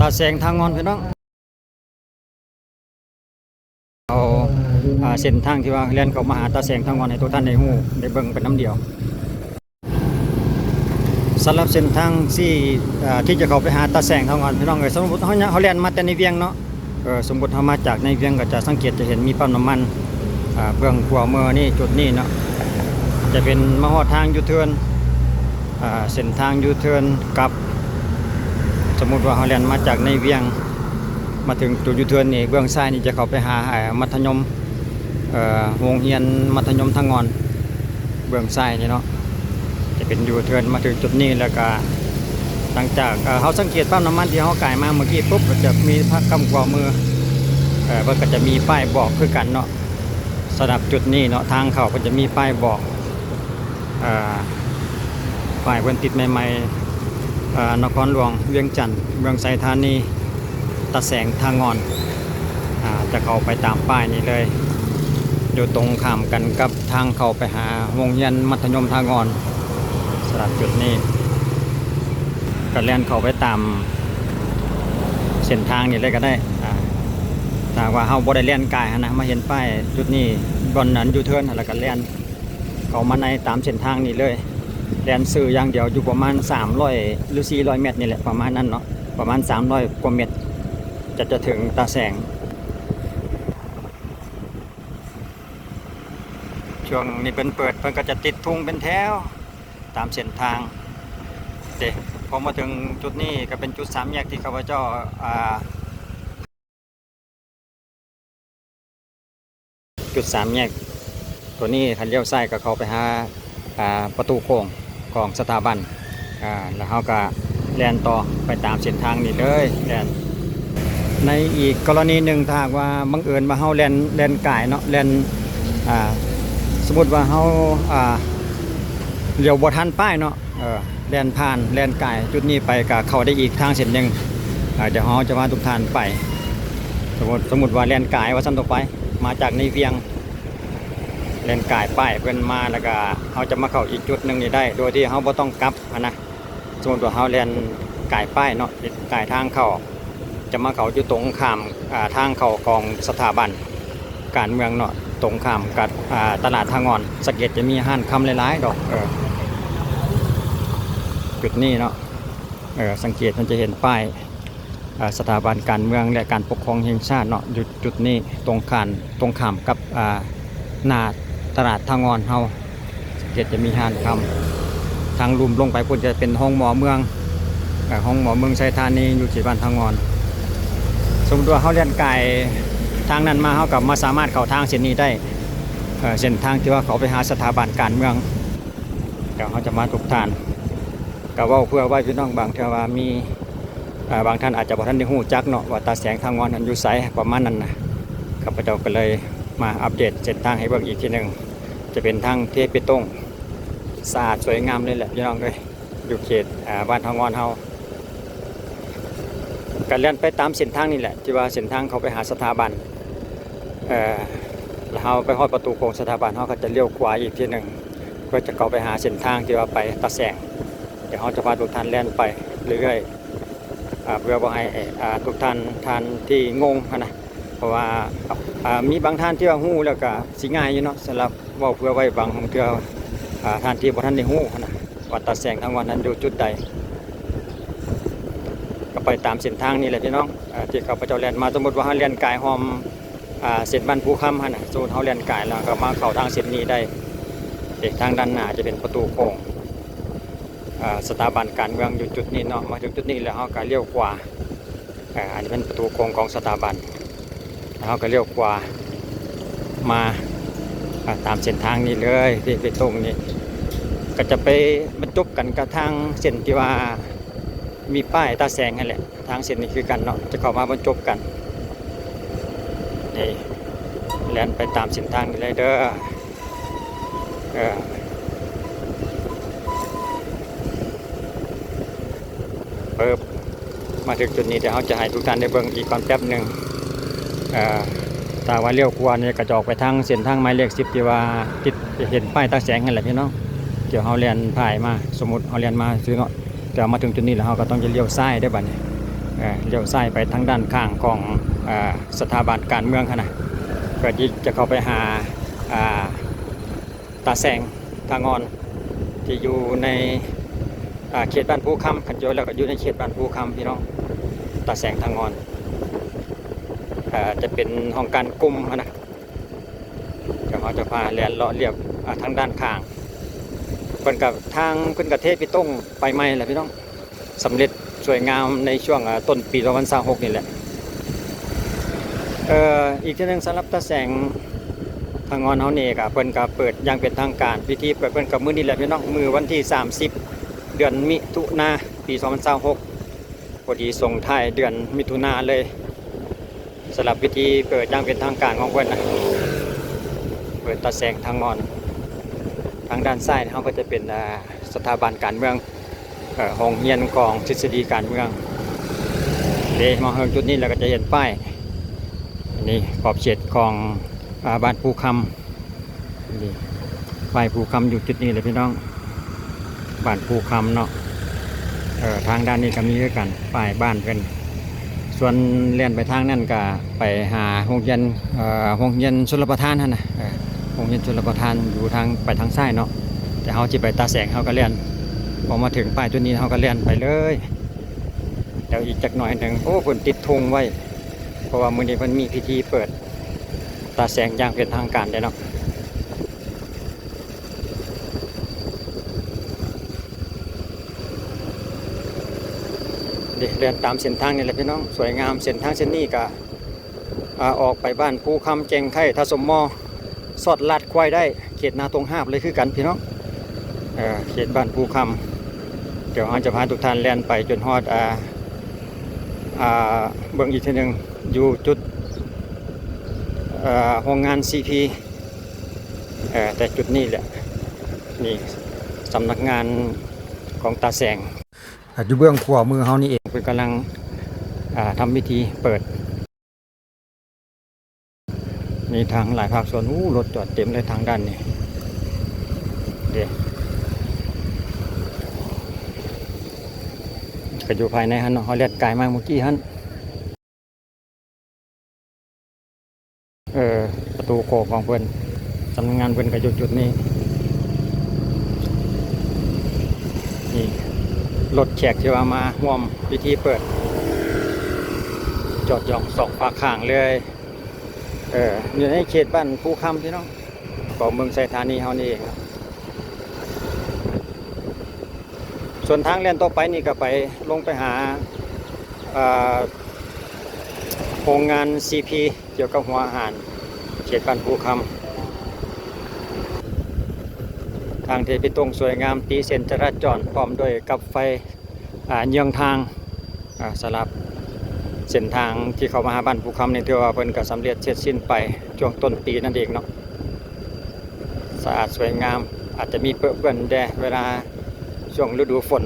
ຕາແສງທ່າງ່ອນ ພີ່ນ້ອງ. ເອົາ ອ່າ ເສັ້ນທາງທີ່ວ່າແລ່ນເຂົ້າມາຫາຕາແສງທ່າງ່ອນໃຫ້ທຸກທ່ານໄດ້ຮູ້ໄດ້ເບິ່ງໄປນຳດຽວ. ສຳລັບເສັ້ນທາງທີ່ ເອີ ທີ່ຈະເຂົ້າໄປຫາຕາແສງທ່າງ່ອນ ພີ່ນ້ອງເອີຍ, ສົມມຸດເຮົາ ເຮົາແລ່ນມາແຕ່ໃນວຽງເນາະ, ເອີ ສົມມຸດເຮົາມາຈາກໃນວຽງ ກໍຈະສັງເກດຈະເຫັນມີປ້ຳນ້ຳມັນ ອ່າ ເບື້ອງຂວາມືນີ້ ຈຸດນີ້ເນາະ, ຈະເປັນມາຮອດທາງຢູເທີນ ອ່າ ເສັ້ນທາງຢູເທີນກັບ. ສົມມຸດວ່າເຮົາແລ່ນມາຈາກໃນວຽງ ມາເຖິງຈຸດຢູເທີນນີ້ ເບື້ອງຊ້າຍນີ້ຈະເຂົ້າໄປຫາ ເອີ ມັດທະຍົມ ເອີ ໂຮງຮຽນມັດທະຍົມທ່າງ່ອນ ເບື້ອງຊ້າຍນີ້ເນາະ, ຈະເປັນຢູເທີນມາເຖິງຈຸດນີ້. ແລ້ວກະຫຼັງຈາກ ເອີ ເຮົາສັງເກດປ້ຳນ້ຳມັນທີ່ເຮົາກາຍມາເມື່ອກີ້ປຸບ ກໍຈະມີພາບກ້ຳຂວາມື ເອີ ເພິ່ນກໍຈະມີປ້າຍບອກຄືກັນເນາະ. ສຳລັບຈຸດນີ້ເນາະ ທາງເຂົ້າເພິ່ນຈະມີປ້າຍບອກ ເອີ ປ້າຍເພິ່ນຕິດໃໝ່ໆ ເອີ ນະຄອນຫຼວງວຽງຈັນ ເມືອງໄຊທານີ ຕາແສງທ່າງ່ອນ ອ່າ ຈະເຂົ້າໄປຕາມປ້າຍນີ້ເລີຍ ຢູ່ຕົງຂ້າມກັນກັບທາງເຂົ້າໄປຫາໂຮງຮຽນມັດທະຍົມທ່າງ່ອນ. ສຳລັບຈຸດນີ້ ກໍແລ່ນເຂົ້າໄປຕາມເສັ້ນທາງນີ້ເລີຍກໍໄດ້ ອ່າ ຖ້າຫາກວ່າເຮົາບໍ່ໄດ້ແລ່ນກາຍຫັ້ນນະ ມາເຫັນປ້າຍຈຸດນີ້ ບ່ອນນັ້ນຢູເທີນ ແລ້ວກໍແລ່ນເຂົ້າມາໃນຕາມເສັ້ນທາງນີ້ເລີຍ, ແລ່ນຊື່ຢ່າງດຽວ ຢູ່ປະມານສາມຮ້ອຍ ຫຼື ສີ່ຮ້ອຍແມັດນີ້ແຫຼະ ປະມານນັ້ນເນາະ, ປະມານສາມຮ້ອຍກວ່າແມັດ ຈະ ຈະເຖິງຕາແສງ. ຊ່ວງນີ້ເພິ່ນເປີດ ເພິ່ນກໍຈະຕິດທຸງເປັນແຖວຕາມເສັ້ນທາງເດ້. ພໍມາເຖິງຈຸດນີ້ກໍເປັນຈຸດສາມແຍກທີ່ຂ້າພະເຈົ້າ ອ່າ ຈຸດສາມແຍກຕົວນີ້ ຄັນລ້ຽວຊ້າຍກໍເຂົ້າໄປຫາ ອ່າ ປະຕູໂຂງຂອງສະຖາບັນ ອ່າ ແລ້ວເຮົາກໍແລ່ນຕໍ່ໄປຕາມເສັ້ນທາງນີ້ເລີຍ ແລ່ນ. ໃນອີກກໍລະນີໜຶ່ງ ຖ້າຫາກວ່າບັງເອີນວ່າເຮົາແລ່ນ ແລ່ນກາຍເນາະ ແລ່ນ ອ່າ ສົມມຸດວ່າເຮົາ ອ່າ ຫຼຽວບໍ່ທັນປ້າຍເນາະ ເອີ ແລ່ນຜ່ານ ແລ່ນກາຍຈຸດນີ້ໄປ ກໍເຂົ້າໄດ້ອີກທາງເສັ້ນໜຶ່ງ. ເອີ ດຽວເຮົາຈະພາທຸກທ່ານໄປ ສົມມຸດ ສົມມຸດວ່າແລ່ນກາຍວ່າຊັ້ນຕໍ່ໄປ ມາຈາກໃນວຽງ ແລ່ນກາຍປ້າຍເພິ່ນມາ ແລ້ວກໍເຮົາຈະມາເຂົ້າອີກຈຸດໜຶ່ງນີ້ໄດ້ ໂດຍທີ່ເຮົາບໍ່ຕ້ອງກັບຫັ້ນນະ. ສົມມຸດວ່າເຮົາແລ່ນກາຍປ້າຍເນາະ ກາຍທາງເຂົ້າ ຈະມາເຂົ້າຢູ່ຕົງຂ້າມ ອ່າ ທາງເຂົ້າຂອງສະຖາບັນການເມືອງເນາະ ຕົງຂ້າມກັບ ອ່າ ຕະຫຼາດທ່າງ່ອນ. ສັງເກດຈະມີຮ້ານຄຳຫຼາຍໆດອກ ເອີ ຈຸດນີ້ເນາະ ເອີ ສັງເກດມັນຈະເຫັນປ້າຍ ອ່າ ສະຖາບັນການເມືອງ ແລະ ການປົກຄອງແຫ່ງຊາດເນາະ ຢູ່ຈຸດນີ້ ຕົງຂ້າມ ຕົງຂ້າມກັບ ອ່າ ໜ້າຕະຫຼາດທ່າງ່ອນເຮົາ. ສັງເກດຈະມີຮ້ານຄຳ ທາງລຸ່ມລົງໄປພຸ້ນຈະເປັນໂຮງໝໍເມືອງ ເອີ ໂຮງໝໍເມືອງໄຊທານີ ຢູ່ເຂດບ້ານທ່າງ່ອນ. ສົມມຸດວ່າເຮົາແລ່ນກາຍທາງນັ້ນມາ ເຮົາກໍມາສາມາດເຂົ້າທາງເສັ້ນນີ້ໄດ້ ເອີ ເສັ້ນທາງທີ່ວ່າເຂົ້າໄປຫາສະຖາບັນການເມືອງ. ດຽວເຮົາຈະພາທຸກທ່ານ ກໍເວົ້າເພື່ອໄວ້ພີ່ນ້ອງ ບາງເທື່ອວ່າມີ ອ່າ ບາງທ່ານອາດຈະບໍ່ທັນໄດ້ຮູ້ຈັກເນາະ ວ່າຕາແສງທ່າງ່ອນນັ້ນຢູ່ໃສ ປະມານນັ້ນນະ. ຂ້າພະເຈົ້າກໍເລີຍມາອັບເດດເສັ້ນທາງໃຫ້ເບິ່ງອີກທີໜຶ່ງ. ຈະເປັນທາງເທເປຕົງ ສະອາດສວຍງາມເລີຍແຫຼະພີ່ນ້ອງເອີຍ ຢູ່ເຂດ ອ່າ ບ້ານທ່າງ່ອນເຮົາ. ກໍແລ່ນໄປຕາມເສັ້ນທາງນີ້ແຫຼະ ທີ່ວ່າເສັ້ນທາງເຂົ້າໄປຫາສະຖາບັນ ເອີ ແລ້ວເຮົາໄປຮອດປະຕູໂຂງສະຖາບັນ ເຮົາກໍຈະລ້ຽວຂວາອີກທີໜຶ່ງ ເພື່ອຈະເຂົ້າໄປຫາເສັ້ນທາງທີ່ວ່າໄປຕາແສງ. ດຽວເຮົາຈະພາທຸກທ່ານແລ່ນໄປເລື້ອຍໆ ອ່າ ເພື່ອບໍ່ໃຫ້ ອ່າ ທຸກທ່ານ ທ່ານທີ່ງົງຫັ້ນນະ ເພາະວ່າ ອ່າ ມີບາງທ່ານທີ່ວ່າຮູ້ແລ້ວກໍຊິງ່າຍຢູ່ເນາະ ສຳລັບເວົ້າເພື່ອໄວ້ບາງເທື່ອ ອ່າ ທ່ານທີ່ບໍ່ທັນໄດ້ຮູ້ຫັ້ນນະ ວ່າຕາແສງທາງ່ອນນັ້ນຢູ່ຈຸດໃດ. ກໍໄປຕາມເສັ້ນທາງນີ້ແຫຼະພີ່ນ້ອງ ອ່າ ທີ່ຂ້າພະເຈົ້າແລ່ນມາ. ສົມມຸດວ່າເຮົາແລ່ນກາຍອ້ອມ ອ່າ ເສັ້ນບ້ານພູຄຳຫັ້ນນະ ສົມມຸດເຮົາແລ່ນກາຍແລ້ວກໍມາເຂົ້າທາງເສັ້ນນີ້ໄດ້. ເດ້ ທາງດ້ານໜ້າຈະເປັນປະຕູໂຂງ ອ່າ ສະຖາບັນການເມືອງຢູ່ຈຸດນີ້ເນາະ. ມາເຖິງຈຸດນີ້ແລ້ວເຮົາກໍລ້ຽວຂວາ ອ່າ ອັນນີ້ເປັນປະຕູໂຂງຂອງສະຖາບັນ ເຮົາກໍລ້ຽວຂວາມາ ອ່າ ຕາມເສັ້ນທາງນີ້ເລີຍ ເທເປຕົງນີ້ ກໍຈະໄປບັນຈົບກັນກັບທາງເສັ້ນທີ່ວ່າມີປ້າຍຕາແສງຫັ້ນແຫຼະ. ທາງເສັ້ນນີ້ຄືກັນເນາະ ຈະເຂົ້າມາບັນຈົບກັນ. ນີ້ ແລ່ນໄປຕາມເສັ້ນທາງນີ້ເລີຍເດີ. ເອີ ປຶບ ມາເຖິງຈຸດນີ້ ດຽວເຮົາຈະໃຫ້ທຸກທ່ານໄດ້ເບິ່ງອີກກ່ອນແປັບໜຶ່ງ. ເອີ ຖ້າວ່າລ້ຽວຂວານີ້ ກໍຈະອອກໄປທາງເສັ້ນທາງໝາຍເລກສິບ ທີ່ວ່າຕິດ ເຫັນປ້າຍຕາແສງຫັ້ນແຫຼະພີ່ນ້ອງ. ດຽວເຮົາແລ່ນຜ່າຍມາ ສົມມຸດເຮົາແລ່ນມາຊື່ເນາະ ແຕ່ວ່າມາເຖິງຈຸດນີ້ແລ້ວ ເຮົາກໍຕ້ອງຈະລ້ຽວຊ້າຍເດ້ບາດນີ້. ອ່າ ລ້ຽວຊ້າຍໄປທາງດ້ານຂ້າງຂອງ ອ່າ ສະຖາບັນການເມືອງຫັ້ນນະ ເພື່ອທີ່ຈະເຂົ້າໄປຫາ ອ່າ ຕາແສງ ທ່າງ່ອນ ທີ່ຢູ່ໃນ ອ່າ ເຂດບ້ານພູຄຳ. ຄັນຈະວ່າແລ້ວກໍຢູ່ໃນເຂດບ້ານພູຄຳ ພີ່ນ້ອງ, ຕາແສງ ທ່າງ່ອນ ເອີ ຈະເປັນຫ້ອງການກຸ່ມຫັ້ນນະ. ດຽວເຮົາຈະພາແລ່ນເລາະລຽບ ອ່າ ທາງດ້ານຂ້າງ. ເພິ່ນກໍ ທາງເພິ່ນກໍເທເບຕົງໄປໃໝ່ແລ້ວ ພີ່ນ້ອງ, ສຳເລັດສວຍງາມໃນຊ່ວງ ອ່າ ຕົ້ນປີສອງພັນຊາວຫົກນີ້ແຫຼະ. ເອີ ອີກເທື່ອໜຶ່ງ ສຳລັບຕາແສງ ທາງອ່ອນເຮົານີ້ກໍ ເພິ່ນກໍເປີດຢ່າງເປັນທາງການ, ພິທີເປີດເພິ່ນກໍມື້ນີ້ແຫຼະ ພີ່ນ້ອງ, ມື້ວັນທີສາມສິບ ເດືອນມິຖຸນາ ປີສອງພັນຊາວຫົກ ພໍດີສົ່ງທ້າຍເດືອນມິຖຸນາເລີຍ. ສຳລັບພິທີເປີດຢ່າງເປັນທາງການຂອງເພິ່ນນະ ເປີດຕາແສງ ທາງອ່ອນ. ທາງດ້ານຊ້າຍເຮົາກໍຈະເປັນ ອ່າ ສະຖາບັນການເມືອງ, ເອີ ໂຮງຮຽນຂອງທິດສະດີການເມືອງ. ເດ ມາເຖິງຈຸດນີ້ແລ້ວກໍຈະເຫັນປ້າຍ ນີ້ຂອບເຂດຂອງ ອ່າ ບ້ານພູຄຳ. ນີ້ ປ້າຍພູຄຳຢູ່ຈຸດນີ້ແຫຼະ ພີ່ນ້ອງ, ບ້ານພູຄຳເນາະ. ເອີ ທາງດ້ານນີ້ກໍມີຄືກັນ ປ້າຍບ້ານເພິ່ນ. ສ່ວນແລ່ນໄປທາງນັ້ນກໍໄປຫາໂຮງຮຽນ ເອີ ໂຮງຮຽນຊົນລະປະທານຫັ້ນນະ, ເອີ ໂຮງຮຽນຊົນລະປະທານຢູ່ທາງ ໄປທາງຊ້າຍເນາະ. ແຕ່ເຮົາຊິໄປຕາແສງ ເຮົາກໍແລ່ນ ພໍມາເຖິງປ້າຍຈຸດນີ້ ເຮົາກໍແລ່ນໄປເລີຍ. ແລ້ວອີກຈັກໜ້ອຍໜຶ່ງ ໂອ້ ເພິ່ນຕິດທຸງໄວ້ ເພາະວ່າມື້ນີ້ເພິ່ນມີພິທີເປີດຕາແສງຢ່າງເປັນທາງການເດ້ເນາະ. ເດ ແລ່ນຕາມເສັ້ນທາງນີ້ແຫຼະ ພີ່ນ້ອງ, ສວຍງາມ. ເສັ້ນທາງເສັ້ນນີ້ກະ ອາ ອອກໄປບ້ານພູຄຳ ແຈ້ງໄຄ ທ່າສົມມໍ ຊອດລາດຄວາຍໄດ້ ເຂດນາທົ່ງຮາບເລີຍຄືກັນ ພີ່ນ້ອງ. ເອີ ເຂດບ້ານພູຄຳ. ດຽວເຮົາຈະພາທຸກທ່ານແລ່ນໄປຈົນຮອດ ອ່າ ອ່າ ເບິ່ງອີກເທື່ອໜຶ່ງ ຢູ່ຈຸດ ເອີ ໂຮງງານ ຊີພີ ເອີ ແຕ່ຈຸດນີ້ແຫຼະ ນີ້ສຳນັກງານຂອງຕາແສງ ອ່າ ຢູ່ເບື້ອງຂວາມືເຮົານີ້ເອງ. ເພິ່ນກຳລັງ ອ່າ ທຳພິທີເປີດ. ນີ້ທາງຫຼາຍພາກສ່ວນ ໂອ້ ລົດຈອດເຕັມເລີຍທາງດ້ານນີ້ເດ້ ກໍຢູ່ພາຍໃນຫັ້ນເນາະ, ເຮົາແລ່ນກາຍມາເມື່ອກີ້ຫັ້ນ. ເອີ ປະຕູໂຂງຂອງເພິ່ນ ສຳນັກງານເພິ່ນກໍຢູ່ຈຸດນີ້. ນີ້ ລົດແຂກທີ່ວ່າມາຮ່ວມພິທີເປີດ ຈອດຢ່ອງສອງຟາກຂ້າງເລີຍ. ເອີ ຢູ່ໃນເຂດບ້ານພູຄຳ ພີ່ນ້ອງ, ຂອງເມືອງໄຊທານີເຮົານີ້ເອງ. ສ່ວນທາງແລ່ນຕໍ່ໄປນີ້ກໍໄປ ລົງໄປຫາ ເອີ ໂຮງງານ ຊີພີ ກ່ຽວກັບຫົວອາຫານ ເຂດບ້ານພູຄຳ. ທາງເທເບຕົງສວຍງາມ ຕີເສັ້ນຈະລາຈອນ ພ້ອມດ້ວຍກັບໄຟ ອ່າ ເຍືອງທາງ. ອ່າ ສຳລັບເສັ້ນທາງທີ່ເຂົ້າມາຫາບ້ານພູຄຳນີ້ ຖືວ່າເພິ່ນກໍສຳເລັດເສັດສິ້ນໄປຊ່ວງຕົ້ນປີນັ້ນເອງເນາະ. ສະອາດສວຍງາມ, ອາດຈະມີເປິເປື້ອນແດ່ເວລາຊ່ວງລະດູຝົນ.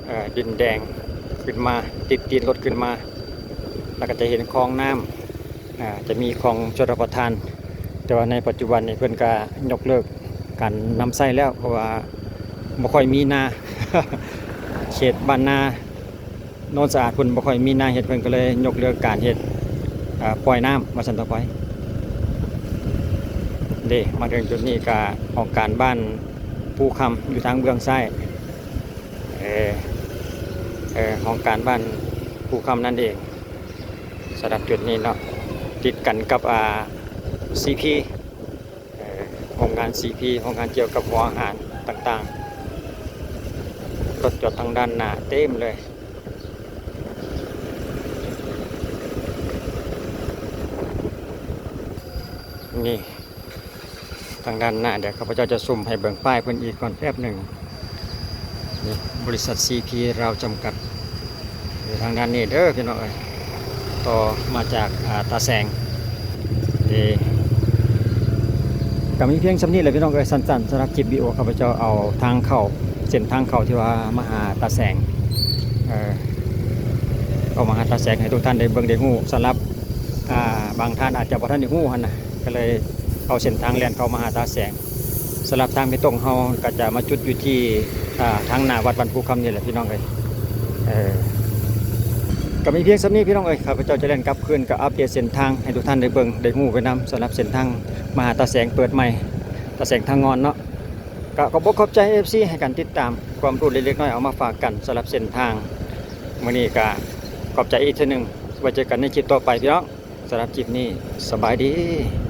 ເອີ ດິນແດງຂຶ້ນມາ ຕິດຕີນລົດຂຶ້ນມາ ແລ້ວກໍຈະເຫັນຄອງນ້ຳ ອ່າ ຈະມີຂອງຊົນລະປະທານ, ແຕ່ວ່າໃນປັດຈຸບັນນີ້ເພິ່ນກະຍົກເລີກການນຳໃຊ້ແລ້ວ ເພາະວ່າບໍ່ຄ່ອຍມີນາ ເຂດບ້ານນາໂນນສະອາດເພິ່ນບໍ່ຄ່ອຍມີນາເຮັດ, ເພິ່ນກໍເລີຍຍົກເລີກການເຮັດ ເອີ ປ່ອຍນ້ຳວ່າຊັ້ນເຖາະ. ເດ້ ມາເຖິງຈຸດນີ້ກະຫ້ອງການບ້ານພູຄຳ ຢູ່ທາງເບື້ອງຊ້າຍ. ເອີ ເອີ ຫ້ອງການບ້ານພູຄຳນັ້ນເອງ. ສຳລັບຈຸດນີ້ເນາະ ຕິດກັນກັບ ອ່າ ຊີພີ ເອີ ໂຮງງານ ຊີພີ ໂຮງງານກ່ຽວກັບຫົວອາຫານຕ່າງໆ. ລົດຈອດທາງດ້ານໜ້າເຕັມເລີຍ ນີ້. ທາງດ້ານໜ້າ ດຽວຂ້າພະເຈົ້າຈະຊູມໃຫ້ເບິ່ງປ້າຍເພິ່ນອີກກ່ອນແປັບໜຶ່ງ. ນີ້ ບໍລິສັດ ຊີພີ ລາວ ຈຳກັດ ຢູ່ທາງດ້ານນີ້ເດີພີ່ນ້ອງເອີຍ, ຕໍ່ມາຈາກ ອ່າ ຕາແສງ. ເອີ ກໍມີພຽງສ່ຳນີ້ແຫຼະພີ່ນ້ອງເອີຍ, ສັ້ນໆ ສຳລັບຄລິບວິດີໂອ ຂ້າພະເຈົ້າເອົາທາງເຂົ້າ ເສັ້ນທາງເຂົ້າທີ່ວ່າມາຫາຕາແສງ ເອີ ເຂົ້າມາຫາຕາແສງໃຫ້ທຸກທ່ານໄດ້ເບິ່ງໄດ້ຮູ້. ສຳລັບ ອ່າ ບາງທ່ານອາດຈະບໍ່ທັນໄດ້ຮູ້ຫັ້ນນະ ກໍເລີຍເອົາເສັ້ນທາງແລ່ນເຂົ້າມາຫາຕາແສງ. ສຳລັບທາງເບຕົງເຮົາກໍຈະມາຈຸດຢູ່ທີ່ ອ່າ ທາງໜ້າວັດບ້ານພູຄຳນີ້ແຫຼະພີ່ນ້ອງເອີຍ. ເອີ ກໍມີພຽງສ່ຳນີ້ພີ່ນ້ອງເອີຍ, ຂ້າພະເຈົ້າຈະແລ່ນກັບຄືນ ກໍອັບເດດເສັ້ນທາງໃຫ້ທຸກທ່ານໄດ້ເບິ່ງໄດ້ຮູ້ໄປນຳ ສຳລັບເສັ້ນທາງມາຫາຕາແສງເປີດໃໝ່ ຕາແສງທາງງອນເນາະ. ກໍຂອບອົກຂອບໃຈ ເອັຟຊີ ໃຫ້ການຕິດຕາມຄວາມຮູ້ເລັກໆນ້ອຍໆ ເອົາມາຝາກກັນສຳລັບເສັ້ນທາງ. ມື້ນີ້ກໍຂອບໃຈອີກເທື່ອໜຶ່ງ, ໄວ້ເຈີກັນໃນຄລິບຕໍ່ໄປພີ່ນ້ອງ. ສຳລັບຄລິບນີ້ ສະບາຍດີ.